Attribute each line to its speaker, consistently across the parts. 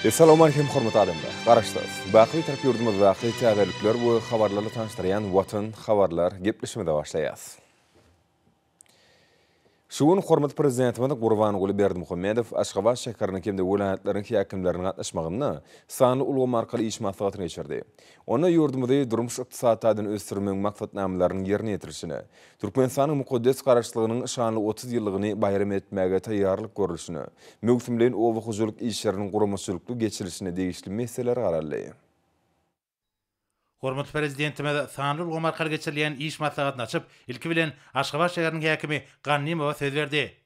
Speaker 1: Essalawmaleýkim hormatly adamlar! Garaşsyz, baky Bitarap ýurdumyzdaky täzelikler we habarlarla tanyşdyrýan Watan habarlar gepleşigimize başlaýas. Şu gün hormatly Prezidentimiz Gurbanguly Berdimuhamedow Aşgabat şäheriniň hem-de welaýatlaryň häkimleriniň gatnaşmagynda sanly ulgam arkaly iş maslahatyny geçirdi. Onda ýurdumyzy durmuş-ykdysady taýdan ösdürmegiň maksatnamalarynyň ýerine ýetirilişine, Türkmenistanyň mukaddes Garaşsyzlygynyň şanly 30 ýyllygyny baýram etmäge taýýarlyk görlüşine, möwsümleýin oba hojalyk işleriniň guramaçylykly geçirilişine degişli meseleler garaldy.
Speaker 2: Hormatly Prezidentimiz sanly ulgam arkaly geçirilýän iş maslahatyny açyp, ilki bilen, Aşgabat şäheriniň häkimi Gannymowa söz berdi.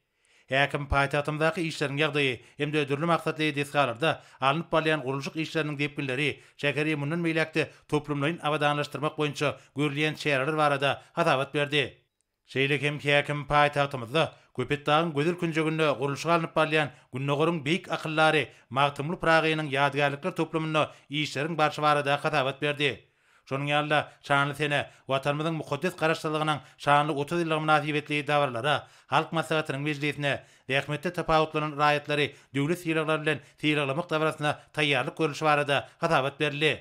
Speaker 2: Häkim paýtagtymyzdaky işleriň ýagdaýy hem-de dürli maksatly desgalarda alnyp barylýan gurluşyk işleriniň depginleri, şäheri mundan beýläk-de toplumlaýyn abadanlaşdyrmak boýunça görülýän çäreler barada hasabat berdi. Şeýle hem häkim paýtagtymyzda Köpetdagyň gözel künjeginde gurluşygy alnyp barylýan Gündogaryň beýik akyldary Magtymguly Pyragynyň ýadygärlikler toplumynda işleriň barşy barada hasabat berdi. Şonuň ýaly-da, şanly sene, Watanymyzyň mukaddes Garaşsyzlygynyň şanly 30 ýyllygy mynasybetli dabaralara, Halk Maslahatynyň mejlisine, zähmetde tapawutlanan raýatlary döwlet sylaglary bilen sylaglamak dabarasyna taýýarlyk görlüşi barada hasabat berildi.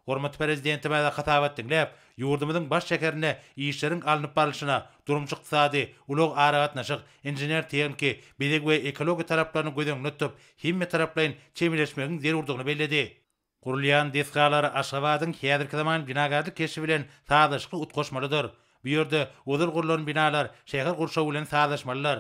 Speaker 2: Hormatly Prezidentimiz hasabat diňläp, ýurdumyzyň baş şäherinde işleriň alnyp barlyşyna, durmuş-ykdysady, ulag-aragatnaşyk, inžener-tehniki, bezeg we ekologiýa talaplaryny göz öňünde tutup, hemmetaraplaýyn çemeleşmegiň zerurdygyny belledi. Gurulýan desgalar Aşgabadyň häzirki zaman binagärlik keşbi bilen sazlaşykly utgaşmalydyr. Bu ýerde ozal gurlan binalar şäher gurşawy bilen sazlaşmalydyr.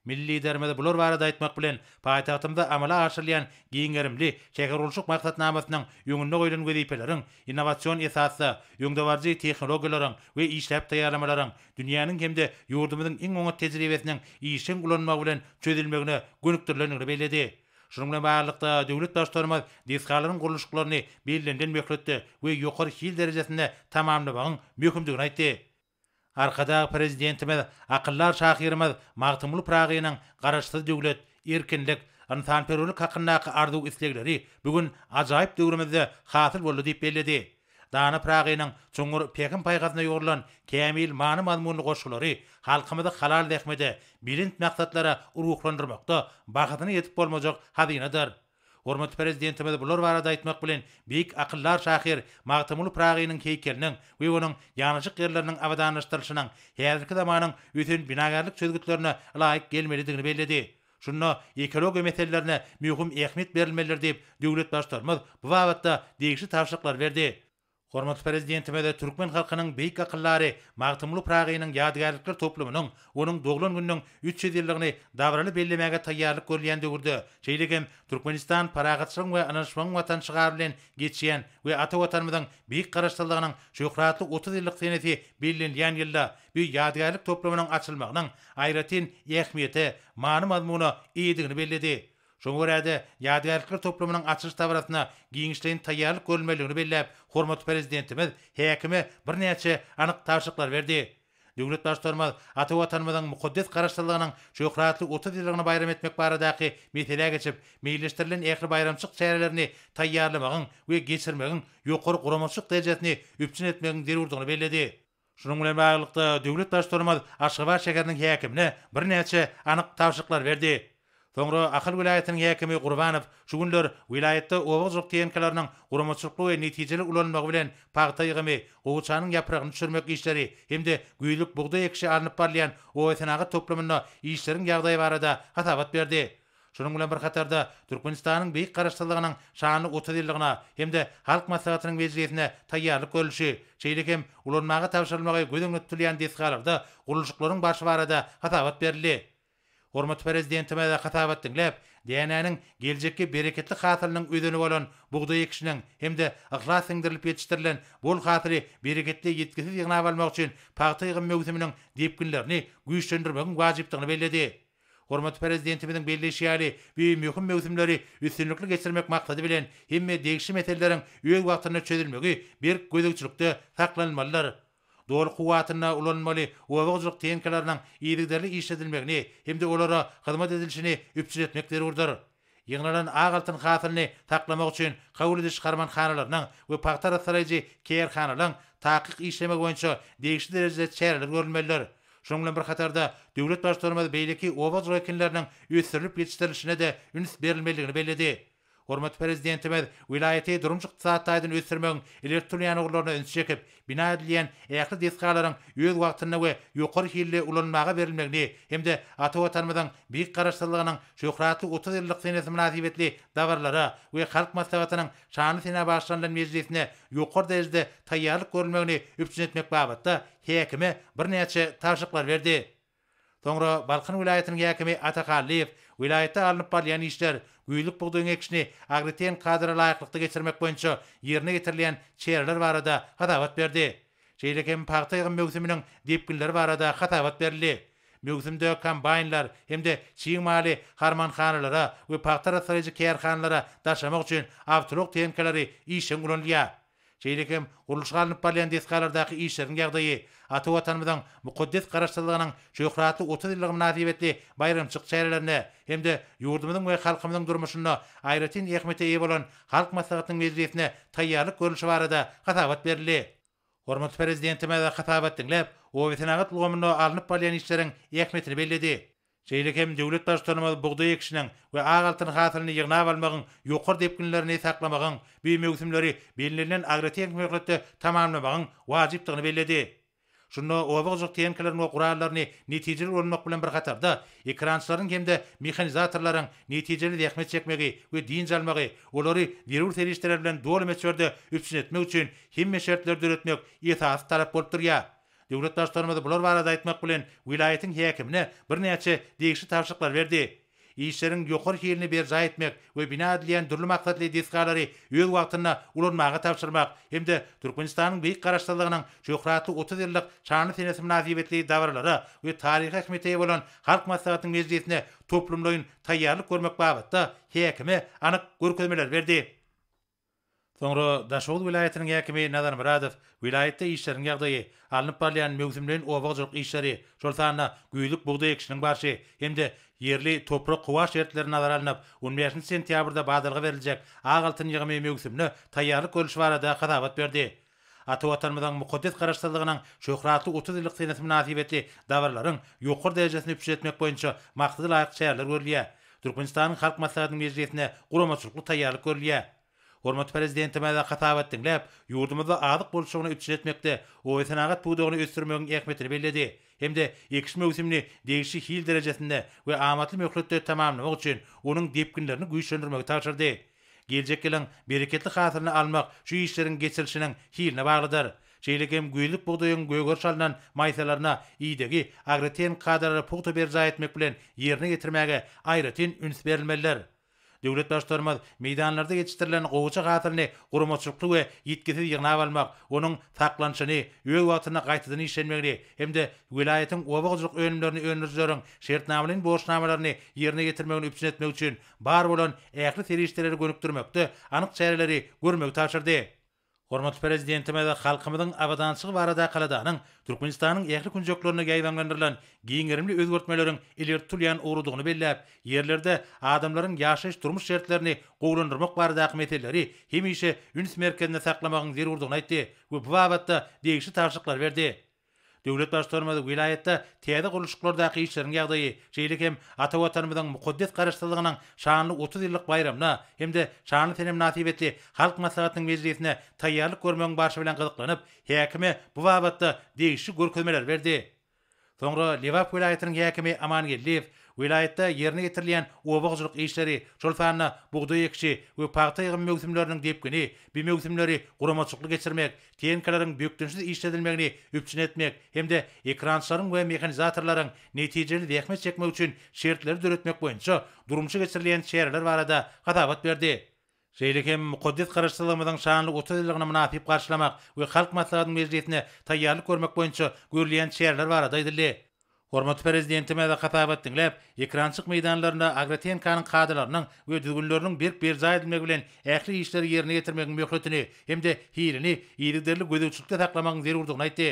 Speaker 2: Milli Liderimiz bular barada aýtmak bilen, paýtagtymyzda amala aşyrylýan giň gerimli şähergurluşyk maksatnamasynyň öňünde goýlan wezipeleriň innowasion esasda, öňdebaryjy tehnologiýalaryň we işläp taýýarlamalaryň, dünýäniň hem-de ýurdumyzyň iň oňat tejribesiniň işjeň ulanylmagy bilen çözülmegine gönükdirilendigini belledi. Şunuň bilen baglylykda, döwlet Baştutanymyz desgalaryň gurluşyklaryny bellenilen möhletde we ýokary hil derejesinde tamamlamagyň möhümdigini aýtdy. Arkadag Prezidentimiz akyldar şahyrymyz Magtymguly Pyragynyň Garaşsyz döwlet, erkinlik, ynsanperwerlik hakyndaky arzuw-islegleri bu gün ajaýyp döwrümizde hasyl boldy diýip belledi. Dana Pyragynyň çuňňur pähim-paýhasyna ýugrulan kämil many-mazmunly goşgulary halkymyzy halal zähmete, belent maksatlara ruhlandyrmakda bahasyna ýetip bolmajak hazynadyr. Hormatly Prezidentimiz bular barada aýtmak bilen, beýik akyldar şahyr Magtymguly Pyragynyň heýkeliniň we onuň ýanaşyk ýerleriniň abadanlaşdyrylyşynyň häzirki zamanyň ösen binagärlik çözgütlerine ylaýyk gelmelidigini belledi. Şunda ekologiýa meselelerine möhüm ähmiýet berilmelidir diýip, döwlet Baştutanymyz bu babatda degişli tabşyryklary berdi. Hormatly Prezidentimiz türkmen halkynyň beýik akyldary Magtymguly Pyragynyň ýadygärlikler toplumynyň onuň doglan gününiň 300 ýyllygyny dabaraly bellemäge taýýarlyk görülýän döwürde, şeýle hem Türkmenistan parahatçylygyň we ynanyşmagyň Watany şygary bilen geçýän we ata Watanymyzyň beýik Garaşsyzlygynyň şöhratly 30 ýyllyk senesi bellenilýän ýylda bu ýadygärlik toplumynyň açylmagynyň aýratyn ähmiýete, many-mazmuna eýedigini belledi. Şoňa görä-de, ýadygärlikler toplumynyň açylyş dabarasyna giňişleýin taýýarlyk görülmelidigini belläp, hormatly Prezidentimiz häkime birnäçe anyk tabşyryklary berdi. Döwlet Baştutanymyz ata Watanymyzyň mukaddes Garaşsyzlygynyň şöhratly 30 ýyllygyny baýram etmek baradaky meselä geçip, meýilleşdirilen ähli baýramçylyk çärelerini taýýarlamagyň we geçirmegiň ýokary guramaçylyk derejesini üpjün etmegiň zerurdygyny belledi. Şunuň bilen baglylykda, döwlet Baştutanymyz Aşgabat şäheriniň häkimine birnäçe anyk tabşyryklary berdi. Soňra Ahal welaýatynyň häkimi Gurbanow şu günler welaýatda oba hojalyk tehnikalarynyň guramaçylykly we netijeli ulanylmagy bilen pagta ýygymy, gowaçanyň ýapragyny düşürmek işleri hem-de güýzlük bugdaý ekişi alnyp barylýan obasenagat toplumynda işleriň ýagdaýy barada hasabat berdi. Şunuň bilen bir hatarda, Türkmenistanyň Beýik Garaşsyzlygynyň şanly 30 ýyllygyna hem-de Halk Maslahatynyň mejlisine taýýarlyk görlüşi, şeýle hem ulanmaga tabşyrylmagy göz öňünde tutulýan desgalarda gurluşyklaryň barşy barada hasabat berildi. Hormatly Prezidentimiz hasabat diňläp, dänäniň geljekki bereketli hasylynyň özeni bolan bugdaý ekişiniň hem-de yhlas siňdirilip ýetişdirilen bol hasyly bereketli ýitgisiz ýygnap almak üçin pagta ýygym möwsüminiň depginlerini güýçlendirmegiň wajypdygyny belledi. Hormatly Prezidentimiziň belleýşi ýaly, bu möhüm möwsümleri üstünlikli geçirmek maksady bilen, hemme degişli meseleleriň öz wagtynda çözülmegi berk gözegçilikde saklanylmalydyr. Doly kuwwatynda ulanylmaly oba hojalyk tehnikalarynyň yzygiderli işledilmegini hem-de olara hyzmat edilişini üpjün etmek zerurdyr. Ýygnalan ak altyn hasylyny saklamak üçin kabul ediş harmanhanalarynyň we pagta arassalaýjy kärhanalaryň takyk işlemegi boýunça degişli derejede çäreler görülmelidir. Şunuň bilen bir hatarda, döwlet Baştutanymyz beýleki oba hojalyk ekinleriniň ösdürilip ýetişdirilişine-de üns berilmelidigini belledi. Hormatly Prezidentimiz welaýaty durmuş-ykdysady taýdan ösdürmegiň ileri tutulýan ugurlaryna ünsi çekip, bina edilýän ähli desgalaryň öz wagtynda we ýokary hilli ulanmaga berilmegini hem-de ata Watanymyzyň Beýik Garaşsyzlygynyň şöhratly 30 ýyllyk senesi mynasybetli dabaralara we Halk Maslahatynyň şanly senä bagyşlanylan mejlisine ýokary derejede taýýarlyk görülmegini üpjün etmek babatda häkime birnäçe tabşyryklary berdi. Soňra Balkan welaýatynyň häkimi Ata Hallyýew welaýatda alnyp barylýan işler, güýzlük bugdaýyň ekişini agrotehniki kadalara laýyklykda geçirmek boýunça ýerine ýetirilýän çäreler barada hasabat berdi. Şeýle hem pagta ýygym möwsüminiň depginleri barada hasabat berildi. Möwsümde kombaýnlar hem-de çig maly harmanhanalara we pagta arassalaýjy kärhanalara daşamak üçin awtoulag tehnikalary işjeň ulanylýar. Şeýle hem gurluşygy alnyp barylýan desgalardaky işleriň ýagdaýy, ata Watanymyzyň mukaddes Garaşsyzlygynyň şöhratly 30 ýyllygy mynasybetli baýramçylyk çärelerine hem-de ýurdumyzyň we halkymyzyň durmuşynda aýratyn ähmiýete eýe bolan Halk Maslahatynyň mejlisine taýýarlyk görlüşi barada hasabat berildi. Hormatly Prezidentimiz hasabat diňläp, obasenagat ulgamynda alnyp barylýan işleriň ähmiýetini belledi. Şeýle hem döwlet Baştutanymyz bugdaý ekişiniň we ak altyn hasylyny ýygnap almagyň ýokary depginlerini saklamagyň, bu möwsümleri bellenilen agrotehniki möhletde tamamlamagyň wajypdygyny belledi. Şunda oba hojalyk tehnikalaryny we gurallaryny netijeli ulanmak bilen bir hatarda, ekerançylaryň hem-de mehanizatorlaryň netijeli zähmet çekmegi we dynç almagy, olary zerur serişdeler bilen doly möçberde üpjün etmek üçin hemme şertleri döretmek esasy talap bolup durýar. Döwlet Baştutanymyz bular barada aýtmak bilen, welaýatyň häkimine birnäçe degişli tabşyryklary berdi. Işleriň ýokary hilini berjaý etmek we bina edilýän dürli maksatly desgalary öz wagtynda ulanmaga tabşyrmak hem-de Türkmenistanyň Beýik Garaşsyzlygynyň şöhratly 30 ýyllyk şanly senesi mynasybetli dabaralara we taryhy ähmiýete eýe bolan Halk Maslahatynyň mejlisine toplumlaýyn taýýarlyk görmek babatda häkime anyk görkezmeleri berdi. Soňra Daşoguz welaýatynyň häkimi Nazar Myradow welaýatda işleriň ýagdaýy, alnyp barylýan möwsümleýin oba hojalyk işleri, şol sanda güýzlük bugdaý ekişiniň barşy hem-de ýerli toprak-howa şertleri nazara alnyp, on bäşinji sentýabrda badalga beriljek ak altyn ýygymy möwsümine taýýarlyk görlüşi barada hasabat berdi. Ata Watanymyzyň mukaddes Garaşsyzlygynyň şöhratly 30 ýyllyk senesi mynasybetli dabaralaryň ýokary derejesini üpjün etmek boýunça maksada laýyk çäreler görülýär. Türkmenistanyň Halk Maslahatynyň mejlisine guramaçylykly taýýarlyk görülýär. Hormatly Prezidentimiz hasabat diňläp, ýurdumyzda azyk bolçulygyny üpjün etmekde obasenagat pudagyny ösdürmegiň ähmiýetini belledi hem-de ekiş möwsümini degişli hil derejesinde we amatly möhletde tamamlamak üçin onuň depginlerini güýçlendirmegi tabşyrdy. Geljek ýylyň bereketli hasylyny almak şu işleriň geçirilişiniň hiline baglydyr. Şeýle hem güýzlük bugdaýyň gögeriş alnan maýsalaryna idegi agrotehniki kadalary pugta berjaý etmek bilen ýerine ýetirmäge aýratyn üns berilmelidir. Döwlet Baştutanymyz meýdanlarda ýetişdirilen gowaça hasylyny guramaçylykly we ýitgisiz ýygnap almak, onuň saklanyşyny, öz wagtynda gaýtadan işlenmegini hem-de welaýatyň oba hojalyk önümlerini öndürijileriň şertnamalaýyn borçnamalaryny ýerine ýetirmegini üpjün etmek üçin bar bolan ähli serişdeleri gönükdirmekde anyk çäreleri görmegi tabşyrdy. Hormatly Prezidentimiz halkymyzyň abadançylygy baradaky aladanyň Türkmenistanyň ähli künjeklerinde ýaýbaňlandyrylan giň gerimli özgertmeleriň ileri tutulýan ugrudygyny belläp, ýerlerde adamlaryň ýaşaýyş-durmuş şertlerini gowulandyrmak baradaky meseleleri hemişe üns merkezinde saklamagyň zerurdygyny aýtdy we bu babatda degişli tabşyryklary berdi. Döwlet Baştutanymyz welaýatda täze gurluşyklardaky işleriň ýagdaýy, şeýle hem ata Watanymyzyň mukaddes Garaşsyzlygynyň şanly 30 ýyllyk baýramyna hem-de şanly sene mynasybetli Halk Maslahatynyň mejlisine taýýarlyk görmegiň barşy bilen gyzyklanyp, häkime bu babatda degişli görkezmeleri berdi. Soňra Lebap welaýatynyň häkimi Aman Geldiýew welaýatda ýerine ýetirilýän oba hojalyk işleri, şol sanda bugdaý ekişi we pagta ýygymy möwsümleriniň depgini, bi möwsümleri guramaçylykly geçirmek, tehnikalaryň bökdençsiz işledilmegini üpjün etmek hem-de ekerançylaryň we mehanizatorlaryň netijeli zähmet çekmegi üçin şertleri döretmek boýunça durmuşa geçirilýän çäreler barada hasabat berdi. Şeýle hem mukaddes Garaşsyzlygymyzyň şanly 30 ýyllygyny mynasyp garşylamak we Halk Maslahatynyň mejlisine taýýarlyk görmek boýunça görülýän çäreler barada aýdyldy. Hormatly Prezidentimiz hasabat diňläp, ekerançylyk meýdanlarynda agrotehnikanyň kadalarynyň we düzgünleriniň berk berjaý edilmegi bilen ähli işleri ýerine ýetirmegiň möhletini hem-de hilini yzygiderli gözegçilikde saklamagyň zerurdygyny aýtdy.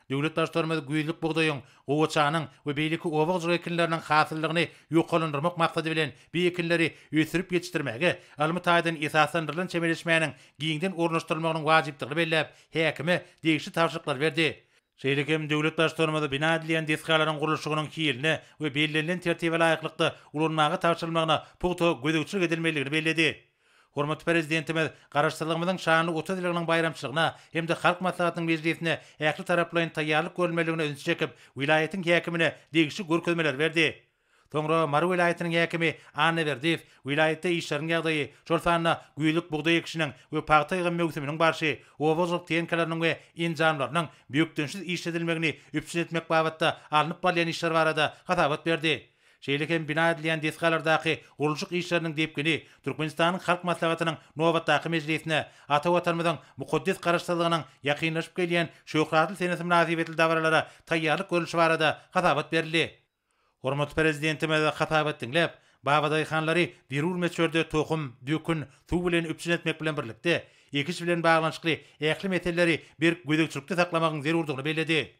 Speaker 2: Döwlet Baştutanymyz güýzlük bugdaýyň, gowaçanyň we beýleki oba hojalyk ekinleriniň hasyllylygyny ýokarlandyrmak maksady bilen bu ekinleri ösdürip ýetişdirmäge ylmy taýdan esaslandyrylan çemeleşmäniň giňden ornaşdyrylmagynyň wajypdygyny belläp, häkime degişli tabşyryklary berdi. Şeýle hem döwlet Baştutanymyz bina edilýän desgalaryň gurluşygynyň hiline we bellenilen tertibe laýyklykda ulanmaga tabşyrylmagyna pugta gözegçilik edilmelidigini belledi. Hormatly Prezidentimiz Garaşsyzlygymyzyň şanly 30 ýyllygynyň baýramçylygyna hem-de Halk Maslahatynyň mejlisine ähli taraplaýyn taýýarlyk görülmelidigine ünsi çekip, welaýatyň häkimine degişli görkezmeleri berdi. Soňra Mary welaýatynyň häkimi Annaberdiýew welaýatda işleriň ýagdaýy, şol sanda güýzlük bugdaý ekişiniň we pagta ýygym möwsüminiň barşy, oba hojalyk tehnikalarynyň we enjamlarynyň bökdençsiz işledilmegini üpjün etmek babatda alnyp barylýan işler barada hasabat berdi. Şeýle hem bina edilýän desgalardaky gurluşyk işleriniň depgini Türkmenistanyň Halk Maslahatynyň nobatdaky mejlisine, ata Watanymyzyň mukaddes Garaşsyzlygynyň ýakynlaşyp gelýän şöhratly senesi mynasybetli dabaralara taýýarlyk görlüşi barada hasabat berildi. Hormatly Prezidentimiz hasabat diňläp, babadaýhanlary zerur möçberde tohum, dökün, suw bilen üpjün etmek bilen birlikde, ekiş bilen baglanyşykly ähli meseleleri berk gözegçilikde saklamagyň zerurdygyny belledi.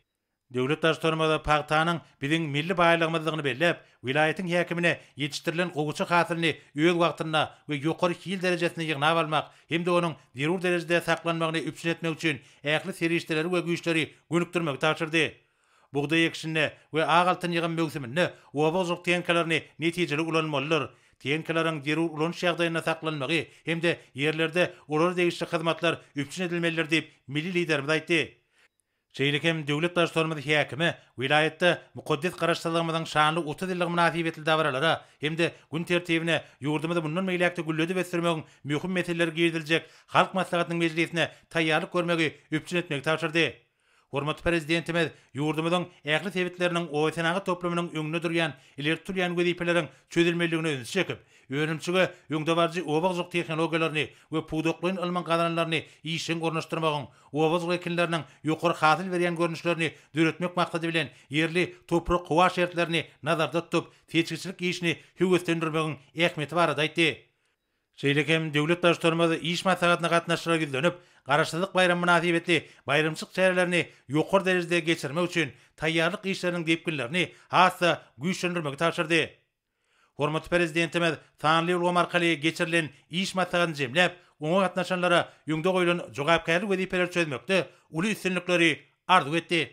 Speaker 2: Döwlet Baştutanymyz pagtanyň biziň milli baýlygymyzdygyny belläp, welaýatyň häkimine ýetişdirilen gowaça hasylyny öz wagtynda we ýokary hil derejesinde ýygnap almak hem-de onuň zerur derejede saklanmagyny üpjün etmek üçin ähli serişdeleri we güýçleri gönükdirmegi tabşyrdy. Bugdaý ekişinde we ak altyn ýygym möwsüminde oba hojalyk tehnikalaryny netijeli ulanmalydyr. Tehnikalaryň zerur ulanyş ýagdaýynda saklanmagy hem-de ýerlerde olara degişli hyzmatlar üpjün edilmelidir diýip, milli Liderimiz aýtdy. Şeýle hem döwlet Baştutanymyz häkime welaýatda mukaddes Garaşsyzlygymyzyň şanly 30 ýyllygy mynasybetli dabaralara hem-de gün tertibine ýurdumyzy mundan beýläk-de gülledip ösdürmegiň möhüm meseleleri giriziljek Halk Maslahatynyň mejlisine taýýarlyk görmegi üpjün etmegi tabşyrdy. Hormatly Prezidentimiz ýurdumyzyň ähli sebitleriniň oba-senagat toplumynyň öňünde durýan ileri tutulýan wezipeleriň çözülmelidigine ünsi çekip, önümçige öňdebaryjy oba hojalyk tehnologiýalaryny we pudaklaýyn ylmyň gazananlaryny işjeň ornaşdyrmagyň, oba hojalyk ekinleriniň ýokary hasyl berýän görnüşlerini döretmek maksady bilen ýerli toprak-howa şertlerini nazarda tutup, seçgiçilik işini höweslendirmegiň ähmiýeti barada aýtdy. Şeýle hem döwlet Baştutanymyz iş maslahatyna gatnaşyjylara ýüzlenip, Garaşsyzlyk baýramy mynasybetli baýramçylyk çärelerini ýokary derejede geçirmek üçin taýýarlyk işleriniň depginlerini has-da güýçlendirmegi tabşyrdy. Hormatly Prezidentimiz sanly ulgam arkaly geçirilen iş maslahatyny jemläp, oňa gatnaşanlara öňde goýlan jogapkärli wezipeleri çözmekde uly üstünlikleri arzuw etdi.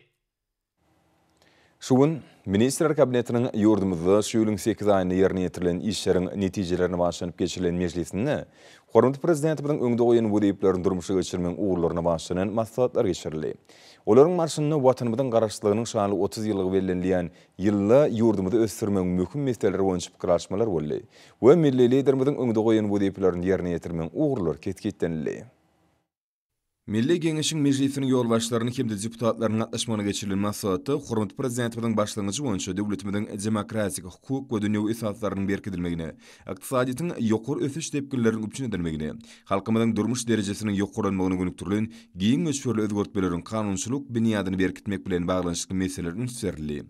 Speaker 1: Şu gün Ministrler Kabinetiniň ýurdumyzda şu ýylyň sekiz aýynda ýerine ýetirilen işleriň netijelerine bagyşlanyp geçirilen mejlisinde hormatly Prezidentimiziň öňde goýan wezipelerini durmuşa geçirmegiň ugurlaryna bagyşlanan maslahatlar geçirildi. Olaryň barşynda Watanymyzyň Garaşsyzlygynyň şanly 30 ýyllygy bellenilýän ýylda ýurdumyzy ösdürmegiň möhüm meseleleri boýunça pikir alyşmalar boldy we milli Liderimiziň öňde goýan wezipelerini ýerine ýetirmegiň ugurlary kesgitlenildi. Milli Geňeşiň Mejlisiniň ýolbaşçylarynyň hem-de deputatlarynyň gatnaşmagynda geçirilen maslahatda hormatly Prezidentimiziň başlangyjy boýunça döwletimiziň demokratik, hukuk we dünýewi esaslarynyň berkidilmegine, ykdysadyýetiň ýokary ösüş depginleriniň üpjün edilmegine, halkymyzyň durmuş derejesiniň ýokarlanmagyna gönükdirilen giň möçberli özgertmeleriň kanunçylyk binýadyny berkitmek bilen baglanyşykly meselelere üns berildi.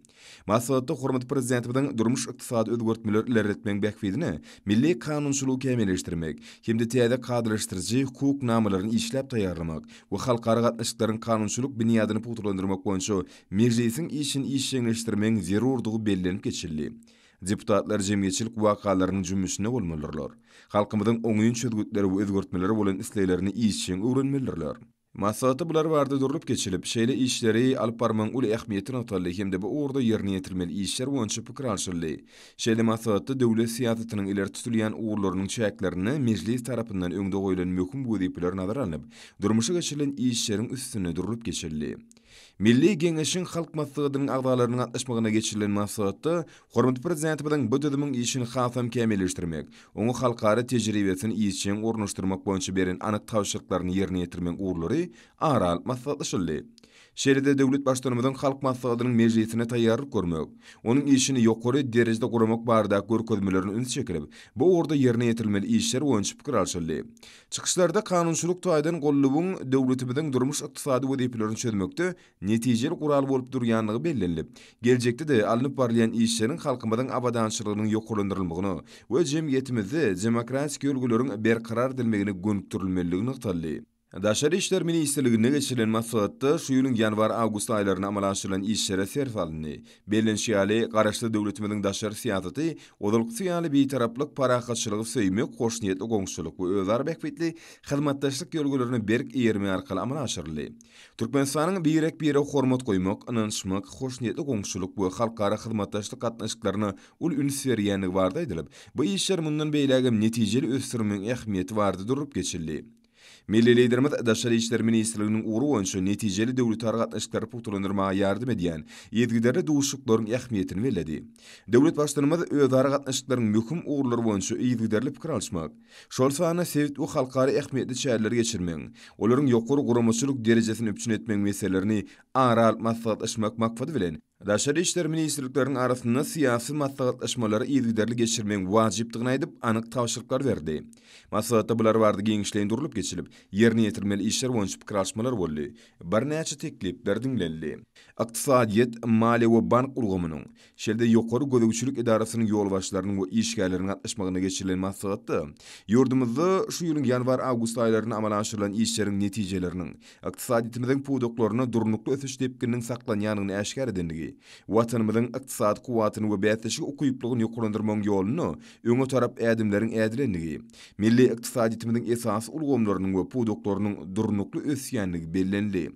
Speaker 1: Maslahatda hormatly Prezidentimiziň durmuş-ykdysady özgertmeleri ilerletmegiň bähbidine milli kanunçylygy kämilleşdirmek hem-de täze kadalaşdyryjy hukuk namalaryny işläp taýýarlamak we halkara gatnaşyklaryň kanunçylyk binýadyny pugtalandyrmak boýunça Mejlisiň işini işjeňleşdirmegiň zerurdygy bellenip geçildi. Deputatlar jemgyýetçilik wakalarynyň jümmüşinde bolmalydyrlar. Halkymyzyň oňyn çözgütlere we özgertmelere bolan isleglerini işjeň öwrenmelidirler. Maslahatda bular barada durlup geçilip, şeýle işleri alyp barmagyň uly ähmiýeti nygtaldy hem-de bu ugurda ýerine ýetirilmeli işler boýunça pikir alşyldy. Şeýle maslahatda döwlet syýasatynyň ileri tutulýan ugurlarynyň çäklerinde Mejlis tarapyndan öňde goýlan möhüm wezipeler nazara alnyp, durmuşa geçirilen işleriň üstünde durlup geçildi. Milli Geňeşiň Halk Maslahatynyň agzalarynyň gatnaşmagynda geçirilen maslahatda hormatly Prezidentimiziň bu düzümiň işini hasam kämilleşdirmek, oňa halkara tejribesini işjeň ornaşdyrmak boýunça beren anyk tabşyryklaryny ýerine ýetirmegiň ugurlary ara alyp maslahatlaşyldy. Şeýle-de döwlet Baştutanymyzyň Halk Maslahatynyň mejlisine taýýarlyk görmek, onuň işini ýokary derejede guramak baradaky görkezmelerine üns çekilip, bu ugurda ýerine ýetirilmeli işler boýunça pikir alşyldy. Çykyşlarda kanunçylyk taýdan goldawyň döwletimiziň durmuş-ykdysady wezipelerini çözmekde netijeli gural bolup durýandygy bellenilip, geljekde-de alnyp barylýan işleriň halkymyzyň abadançylygynyň ýokarlandyrylmagyna we jemgyýetimizde demokratik ýörelgeleriň berkarar edilmegine gönükdirilmelidigi nygtaldy. Daşary işler ministrliginde geçirilen maslahatda şu ýylyň ýanwar-awgust aýlarynda amala aşyrylan işlere ser salyndy. Bellenişi ýaly, Garaşsyz döwletimiziň daşary syýasaty ozalkysy ýaly Bitaraplyk, parahatçylygy söýmek, hoşniýetli goňşuçylyk we özara bähbitli hyzmatdaşlyk ýörelgelerine berk eýermek arkaly amala aşyryldy. Türkmenistanyň birek-birege hormat goýmak, ynanyşmak, hoşniýetli goňşuçylyk we halkara hyzmatdaşlyk gatnaşyklaryna uly üns berýändigi barada aýdylyp, bu işleri mundan beýlägem netijeli ösdürmegiň ähmiýeti barada durlup geçildi. Milli Liderimiz Daşary işler ministrliginiň ugry boýunça netijeli döwletara gatnaşyklary pugtalandyrmaga ýardam edýän yzygiderli duşuşyklaryň ähmiýetini belledi. Döwlet Baştutanymyz özara gatnaşyklaryň möhüm ugurlary boýunça yzygiderli pikir alyşmak, şol sanda sebit we halkara ähmiýetli çäreleri geçirmegiň, olaryň ýokary guramaçylyk derejesini üpjün etmegiň meselelerini ara alyp maslahatlaşmak maksady bilen, Daşary işler ministrlikleriniň arasynda syýasy maslahatlaşmalary yzygiderli geçirmegiň wajypdygyny aýdyp, anyk tabşyryklar berdi. Maslahatda bular barada giňişleýin durlup geçilip, ýerine ýetirilmeli işler boýunça pikir alyşmalar boldy, birnäçe teklipler diňlenildi. Ykdysadyýet, maliýe we bank ulgamynyň, şeýle-de ýokary gözegçilik edarasynyň ýolbaşçylarynyň we işgärleriniň gatnaşmagynda geçirilen maslahatda ýurdumyzda şu ýylyň ýanwar-awgust aýlarynda amala aşyrylan işleriň netijeleriniň ykdysadyýetimiziň pudaklarynda durnukly ösüş depgininiň saklanýandygyny äşgär edendigi, Watanymyzyň ykdysady kuwwatyny we bäsleşige ukyplygyny ýokarlandyrmagyň ýolunda öňe tarap ädimleriň ädilendigi, milli ykdysadyýetimiziň esasy ulgamlarynyň we pudaklarynyň durnukly ösýändigi bellenildi.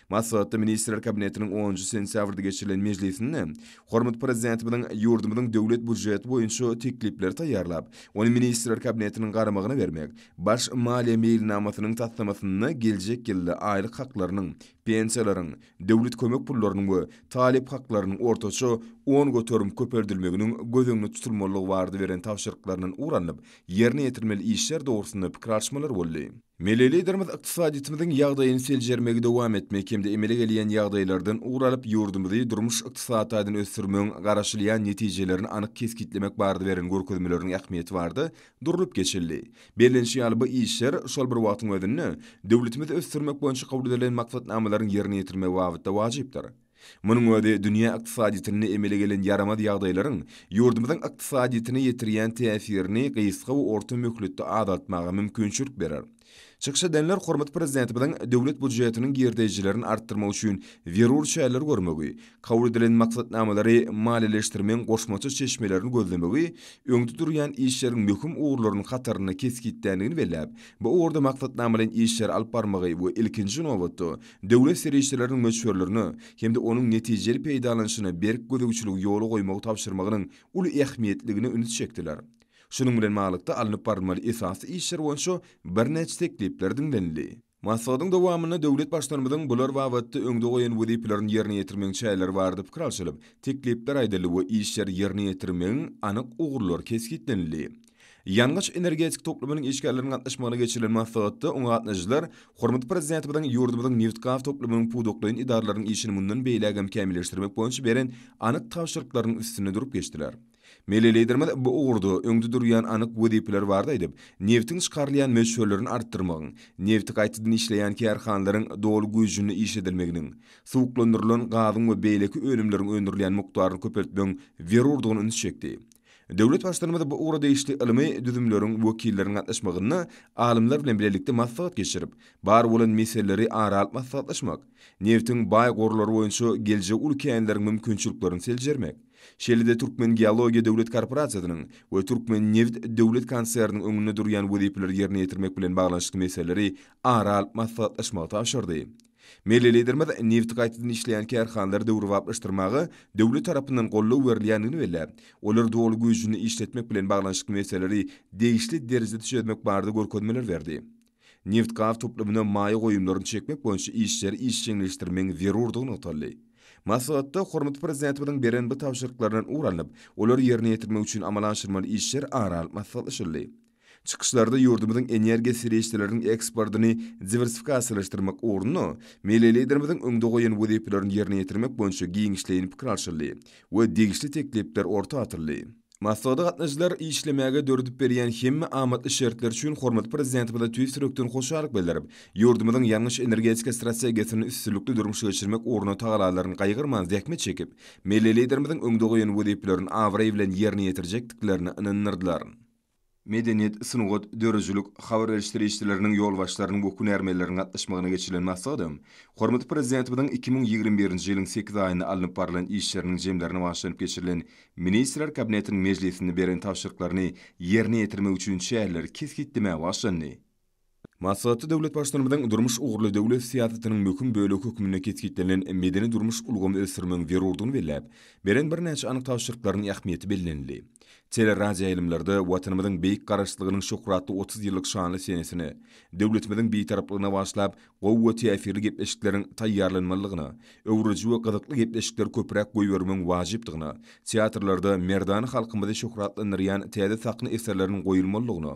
Speaker 1: Maslahatda Ministrler Kabinetiniň onunjy sentýabrda geçirilen mejlisinde hormatly Prezidentimiziň ýurdumyzyň Döwlet býujeti boýunça teklipleri taýýarlap, ony Ministrler Kabinetiniň garamagyna bermek, Baş maliýe meýilnamasynyň taslamasynda geljek ýylda aýlyk haklarynyň, pensiýalaryň, döwlet kömek pullarynyň we talyp haklarynyň ortaça 10% köpeldilmeginiň göz öňünde tutulmalydygy barada beren tabşyryklaryndan ugur alnyp, ýerine ýetirilmeli işler dogrusynda pikir alyşmalar boldy. Milli Liderimiz ykdysadyýetimiziň ýagdaýyny seljermegi dowam etmek hem-de emele gelýän ýagdaýlardan ugur alyp, ýurdumyzy durmuş-ykdysady taýdan ösdürmegiň garaşylýan netijelerini anyk kesgitlemek barada beren görkezmeleriniň ähmiýeti barada durlup geçildi. Bellenişi ýaly, bu işler, şol bir wagtyň özünde, döwletimizi ösdürmek boýunça kabul edilen maksatnamalaryň ýerine ýetirilmegi babatda wajypdyr. Munuň özi dünýä ykdysadyýetinde emele gelen ýaramaz ýagdaýlaryň ýurdumyzyň ykdysadyýetine ýetirýän täsirini gysga we orta möhletde azaltmaga mümkinçilik berer. Çykyş edenler hormatly Prezidentimiziň Döwlet býujetiniň girdejilerini artdyrmak üçin zerur çäreleri görmegi, kabul edilen maksatnamalary maliýeleşdirmegiň goşmaça çeşmelerini gözlemegi öňde durýan işleriň möhüm ugurlarynyň hatarynda kesgitländigini belläp, bu ugurda maksatnamalaýyn işleri alyp barmagy we ilkinji nobatda, döwlet serişdeleriniň möçberlerine hem-de onuň netijeli peýdalanyşyna berk gözegçiligi ýola goýmagy tabşyrmagynyň uly ähmiýetligine üns çekdiler. Şunuň bilen baglylykda, alnyp barylmaly esasy işler boýunça birnäçe teklipler diňlenildi. Maslahatyň dowamynda döwlet Baştutanymyzyň bular babatda öňde goýan wezipelerini ýerine ýetirmegiň çäreleri barada pikir alşylyp, teklipler aýdyldy we işleri ýerine ýetirmegiň anyk ugurlary kesgitlenildi. Ýangyç-energetika toplumynyň işgärleriniň gatnaşmagynda geçirilen maslahatda oňa gatnaşyjylar hormatly Prezidentimiziň ýurdumyzyň nebitgaz toplumynyň pudaklaýyn edaralarynyň işini mundan beýlägem kämilleşdirmek boýunça beren anyk tabşyryklarynyň üstünde durup geçdiler. Milli Liderimiz bu ugurda öňde durýan anyk wezipeler barada aýdyp, nebitiň çykarylýan möçberlerini artdyrmagyň, nebiti gaýtadan işleýän kärhanalaryň doly güýjünde işledilmeginiň, suwuklandyrylan gazyň we beýleki önümleriň öndürilýän mukdaryny köpeltmegiň zerurdygyna üns çekdi. Döwlet Baştutanymyz bu ugra degişli ylmy düzümleriň wekilleriniň gatnaşmagynda alymlar bilen bilelikde maslahat geçirip, bar bolan meseleleri ara alyp maslahatlaşmak, nebitiň baý gorlary boýunça geljegi uly känleriň mümkinçiliklerini seljermek, Şeýle-de Türkmengeologiýa döwlet korporasiýasynyň we Türkmennebit döwlet konserniniň öňünde durýan wezipeleri ýerine ýetirmek bilen baglanyşykly meseleleri ara alyp maslahatlaşmagy tabşyrdy. Milli Liderimiz nebiti gaýtadan işleýän kärhanalary döwrebaplaşdyrmaga döwlet tarapyndan goldaw berilýändigini belläp, olary doly güýjünde işletmek bilen baglanyşykly meseleleri degişli derejede çözmek barada görkezmeler berdi. Nebitgaz toplumyna maýa goýumlaryny çekmek boýunça işleri işjeňleşdirmegiň zerurdygy nygtaldy. Maslahatda hormatly Prezidentimiziň beren bu tabşyryklaryndan ugur alnyp, olary ýerine ýetirmek üçin amala aşyrmaly işler ara alyp maslahatlaşyldy. Çykyşlarda ýurdumyzyň energiýa serişdeleriniň eksportyny diwersifikasiýalaşdyrmak ugrunda milli Liderimiziň öňde goýan wezipelerini ýerine ýetirmek boýunça giňişleýin pikir alşyldy we degişli teklipler orta atyldy. Maslahata gatnaşyjylar işlemäge döredip berýän hemme amatly şertler üçin hormatly Prezidentimize tüýs ýürekden hoşallyk bildirip, ýurdumyzyň ýangyç-energetika strategiýasyny üstünlikli durmuşa geçirmek ugrunda tagalalaryny gaýgyrman zähmet çekip, milli Liderimiziň öňde goýan wezipelerini abraý bilen ýerine ýetirjekdiklerine ynandyrdylar. Medeniýet, sungat, döredijilik, habar beriş serişdeleriniň ýolbaşçylarynyň we hünärmenleriniň gatnaşmagynda geçirilen maslahata hormatly Prezidentimiziň 2021-nji ýylyň sekiz aýynda alnyp barlan işleriniň jemlerine bagyşlanyp geçirilen Ministrler Kabinetiniň mejlisinde beren tabşyryklaryny ýerine ýetirmek üçin çäreleri kesgitlemäge bagyşlandy. Maslahatda döwlet Baştutanymyzyň durmuş ugurly döwlet syýasatynyň möhüm bölegi hökmünde kesgitlenilen medeni-durmuş ulgamy ösdürmegiň zerurdygyny belläp, beren birnäçe anyk tabşyryklarynyň ähmiýeti bellenildi. Teleradioýaýlymlarda Watanymyzyň beýik Garaşsyzlygynyň şöhratly 30 ýyllyk şanly senesine, döwletimiziň Bitaraplygyna bagyşlap, gowy we täsirli gepleşikleriň taýýarlanmalydygyna, öwrediji we gyzykly gepleşikleri köpräk goýbermegiň wajypdygyna, teatrlarda merdana halkymyzy şöhratlandyrýan täze sahna eserleriniň goýulmalydygyna,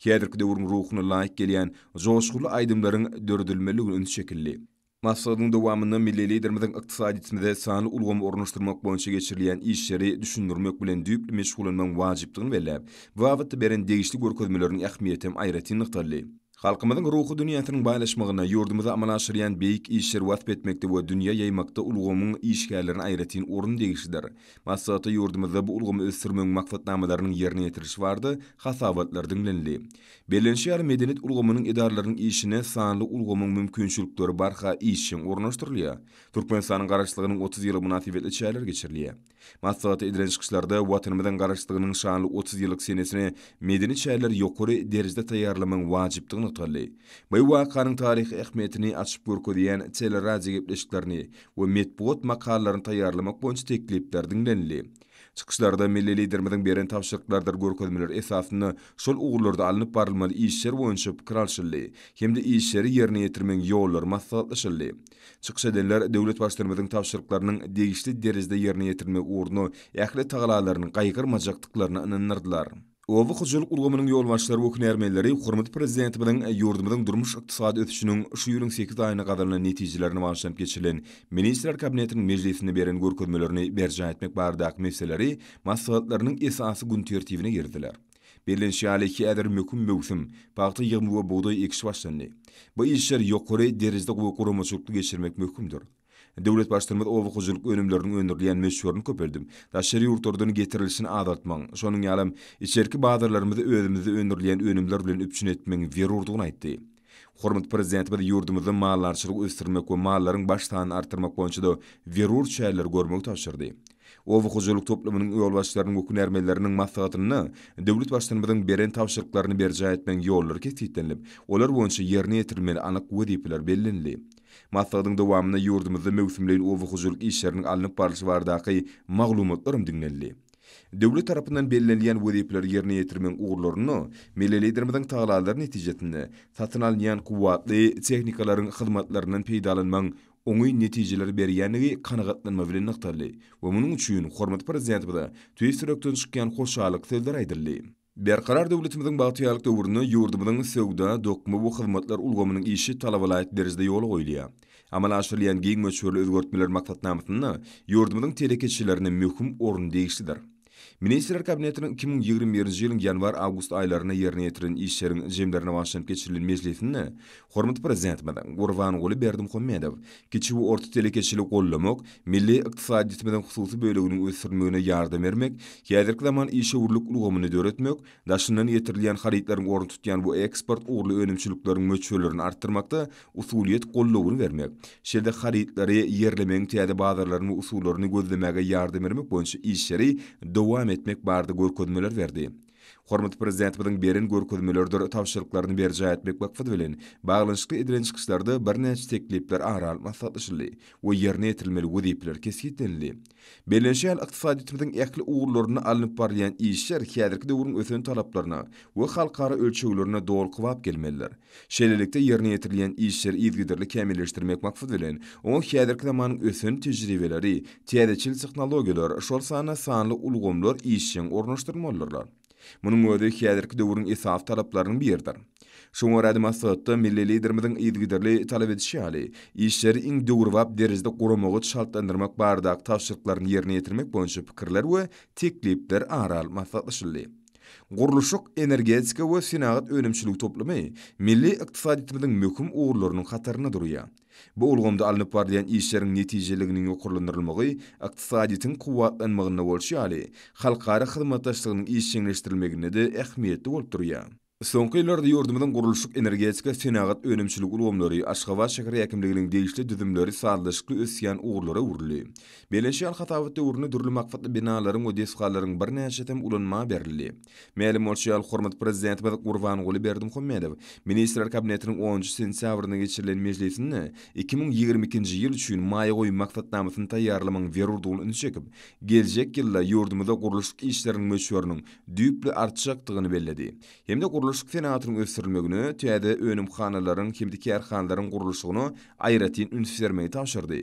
Speaker 1: häzirki döwrüň ruhuna laýyk gelýän joşgunly aýdymlaryň döredilmelidigine üns çekildi. Maslahatyň dowamynda milli Liderimiziň ykdysadyýetimize sanly ulgamy ornaşdyrmak boýunça geçirilýän işleri düşündirmek bilen düýpli meşgullanmagyň wajypdygyny belläp, bu babatda beren degişli görkezmeleriniň ähmiýeti hem aýratyn nygtaldy. Halkymyzyň ruhy dünýäsiniň baýlaşmagynda, ýurdumyzda amala aşyrylýan beýik işleri wasp etmekde we dünýä ýaýmakda ulgamyň işgärlerine aýratyn orun degişlidir. Maslahatda ýurdumyzda bu ulgamy ösdürmegiň maksatnamalarynyň ýerine ýetirilişi barada hasabatlar diňlenildi. Bellenişi ýaly, medeniýet ulgamynyň edaralarynyň işine sanly ulgamyň mümkinçilikleri barha işjeň ornaşdyrylýar. Türkmenistanyň Garaşsyzlygynyň 30 ýyllygy mynasybetli çäreler geçirilýär. Maslahatda edilen çykyşlarda Watanymyzyň Garaşsyzlygynyň şanly 30 ýyllyk senesine medeni çäreleri ýokary derejede taýýarlamagyň wajypdygy nygtaldy. Bu wakanyň taryhy ähmiýetini açyp görkezýän teleradiogepleşiklerini we metbugat makalalaryny taýýarlamak boýunça teklipler diňlenildi. Çykyşlarda milli Liderimiziň beren tabşyryklarydyr görkezmeleri esasynda şol ugurlarda alnyp barylmaly işler boýunça pikir alşyldy hem-de işleri ýerine ýetirmegiň ýollary maslahatlaşyldy. Çykyş edenler döwlet Baştutanymyzyň tabşyryklarynyň degişli derejede ýerine ýetirilmegi ugrunda ähli tagalalaryny gaýgyrmajakdyklaryna ynandyrdylar. Oba hojalyk ulgamynyň ýolbaşçylary we hünärmenleri hormatly Prezidentimiziň ýurdumyzyň durmuş-ykdysady ösüşiniň şu ýylyň sekiz aýynda gazanylan netijelerine bagyşlanyp geçirilen Ministrler Kabinetiniň mejlisinde beren görkezmelerini berjaý etmek baradaky meseleleri maslahatlarynyň esasy gün tertibine girizdiler. Bellenişi ýaly, häzir möhüm möwsüm, pagta ýygymy we bugdaý ekişi başlandy. Bu işleri ýokary derejede we guramaçylykly geçirmek möhümdir. Döwlet Baştutanymyz oba hojalyk önümleriniň öndürilýän möçberini köpeldip, daşary ýurtlardan getirilişini azaltmagyň, şonuň ýalam, içerki bazarlarymyzy özümizde öndürilýän önümler bilen üpjün etmegiň zerurdygyny aýtdy. Hormatly Prezidentimiz ýurdumyzda maldarçylygy ösdürmek we mallaryň baş sanyny artdyrmak boýunça-da zerur çäreleri görmegi tabşyrdy. Oba hojalyk toplumynyň ýolbaşçylarynyň we hünärmenleriniň maslahatynda döwlet Baştutanymyzyň beren tabşyryklaryny berjaý etmegiň ýollary kesgitlenilip, olar boýunça ýerine ýetirilmeli anyk wezipeler bellenildi. Maslahatyň dowamynda ýurdumyzda möwsümleýin oba hojalyk işleriniň alnyp barlyşy baradaky maglumatlar hem diňlenildi. Döwlet tarapyndan bellenilýän wezipeleri ýerine ýetirmegiň ugurlarynda Milli Liderimiziň tagallalary netijesinde satyn alynýan kuwwatly tehnikalaryň hyzmatlaryndan peýdalanmagyň oňyn netijeleri berýändigi kanagatlanma bilen nygtaldy we munuň üçin hormatly Prezidentimize tüýs ýürekden çykýan hoşallyk sözleri aýdyldy. Berkarar döwletimiziň bagtyýarlyk döwründe ýurdumyzyň söwda, dokma we hyzmatlar ulgamynyň işi talabalaýyk derejede ýola goýulýar. Amala aşyrylýan giň möçberli özgertmeler maksatnamasynda ýurdumyzyň telekeçilerine möhüm orun degişlidir. Ministrler Kabinetiniň 2021-nji ýylyň ýanwar-awgust aýlarynda ýerine ýetiren işleriň jemlerine bagyşlanyp geçirilen mejlisinde hormatly Prezidentimiz Gurbanguly Berdimuhamedow kiçi we orta telekeçiligi goldamak, milli ykdysadyýetimiziň hususy böleginiň ösdürilmegine ýardam bermek, häzirki zaman işewürlik ulgamyny döretmek, daşyndan getirilýän harytlaryň ornuny tutýan bu eksport ugurly önümçilikleriň möçberlerini artdyrmakda usulyýet goldawyny bermek, şeýle-de harytlary ýerlemegiň täze bazarlaryny we usullaryny gözlemäge ýardam bermek boýunça işleri dowam etmek barada görkezmeler berdi. Hormatly Prezidentimiziň beren görkezmeleridir tabşyryklaryny berjaý etmek maksady bilen, baglanyşykly edilen çykyşlarda birnäçe teklipler ara alyp maslahatlaşyldy we ýerine ýetirilmeli wezipeler kesgitlenildi. Bellenişi ýaly, ykdysadyýetimiziň ähli ugurlarynda alnyp barylýan işler häzirki döwrüň ösen talaplaryna we halkara ölçeglerine doly kybap gelmelidir. Şeýlelikde, ýerine ýetirilýän işleri yzygiderli kämilleşdirmek maksady bilen, oňa häzirki zamanyň ösen tejribeleri, täzeçil tehnologiýalar, şol sanda sanly ulgamlar işjeň ornaşdyrylmalydyrlar. Munuň özi häzirki döwrüň esasy talaplarynyň biridir. Şoňa görä-de, maslahatda milli Liderimiziň yzygiderli talap edişi ýaly, işleri iň döwrebap derejede guramagy çaltlandyrmak baradaky tabşyryklaryny ýerine ýetirmek boýunça pikirler we teklipler ara alyp maslahatlaşyldy. Gurluşyk, energetika we senagat önümçiligi toplumy milli ykdysadyýetimiziň möhüm ugurlarynyň hatarynda durýar. Bu ulgamda alnyp barylýan işleriň netijeliginiň ýokarlandyrylmagy ykdysadyýetiň kuwwatlanmagynda bolşy ýaly, halkara hyzmatdaşlygynyň işjeňleşdirilmeginde-de ähmiýetli bolup durýar. Soňky ýyllarda ýurdumyzyň gurluşyk, energetika, senagat, önümçilik ulgamlary, Aşgabat şäher häkimliginiň degişli düzümleri sazlaşykly ösýän ugurlara öwrüldi. Bellenişi ýaly, hasabat döwründe dürli maksatly binalaryň we desgalaryň birnäçesem ulanmaga berildi. Mälim bolşy ýaly, hormatly Prezidentimiz Gurbanguly Berdimuhamedow Ministrler Kabinetiniň onunjy sentýabrynda geçirilen mejlisinde 2022-nji ýyl üçin maýa goýum maksatnamasyny taýýarlamagyň zerurdygyna ünsi çekip, geljek ýylda ýurdumyzda gurluşyk işleriniň möçberiniň düýpli artjakdygyny belledi hem-de gurluşyk senagatynyň ösdürilmegine, täze önümhanalaryň hem-de kärhanalaryň gurluşygyna aýratyn üns bermegi tabşyrdy.